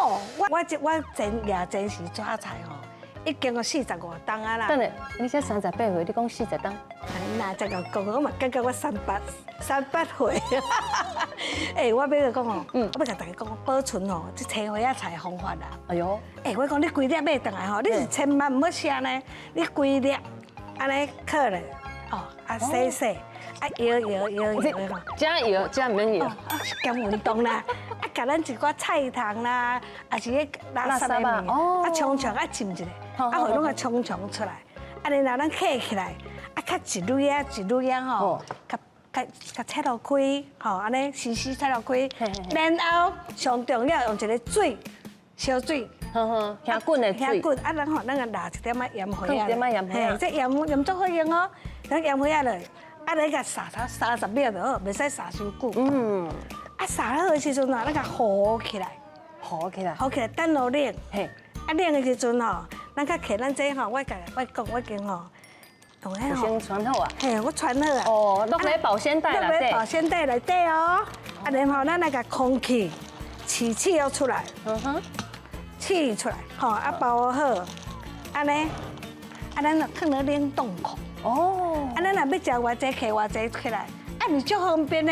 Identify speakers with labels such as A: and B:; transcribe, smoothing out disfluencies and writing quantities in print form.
A: 哦，我前也前時煮菜吼，已經有45冬啊啦。
B: 等下，你才38歲，你講40冬？
A: 那這個講，我嘛感覺我38歲。欸，我欲講哦，我欲共大家講保存吼，這青花仔菜的方法啦。
B: 哎喲，
A: 欸，我講你規粒買轉來吼，你是千萬毋好吃呢，你規粒按呢囥咧，哦，啊洗洗，啊搖搖搖搖的吼。
B: 遮搖遮毋免搖。
A: 啊，兼運動啦，啊，共咱一寡菜蟲啦，抑是彼垃圾的物，啊，沖沖啊浸一下，啊，予攏共沖沖出來，啊，然後咱起起來，啊，較一蕊仔一蕊仔吼，較較較切落開，吼，按呢絲絲切落開，然後上重要用一個水，燒水，
B: 呵呵，瓦滾的水，
A: 瓦滾，啊，咱吼，咱共落一點仔鹽花仔，
B: 一點仔鹽花，
A: 嘿，這鹽鹽足好用哦，咱鹽花仔落。啊，你共撒差30秒就好，袂使撒傷久。啊，撒好的時陣啊，咱共糊起來，
B: 糊起來，
A: 糊起來，等予冷。
B: 嘿。
A: 啊，冷的時陣吼，咱較摕咱這吼，我共我講我經吼，用彼
B: 先穿好啊。
A: 嘿，我穿好啊。
B: 哦，落佇保鮮袋內底。
A: 保鮮袋內底哦。啊，然後咱來共空氣刺刺予出來。刺出來，吼，啊包好，按呢，啊咱就囥佇冷凍庫。哦，啊，咱若欲食偌濟，摕偌濟起來，啊，毋是足方便的。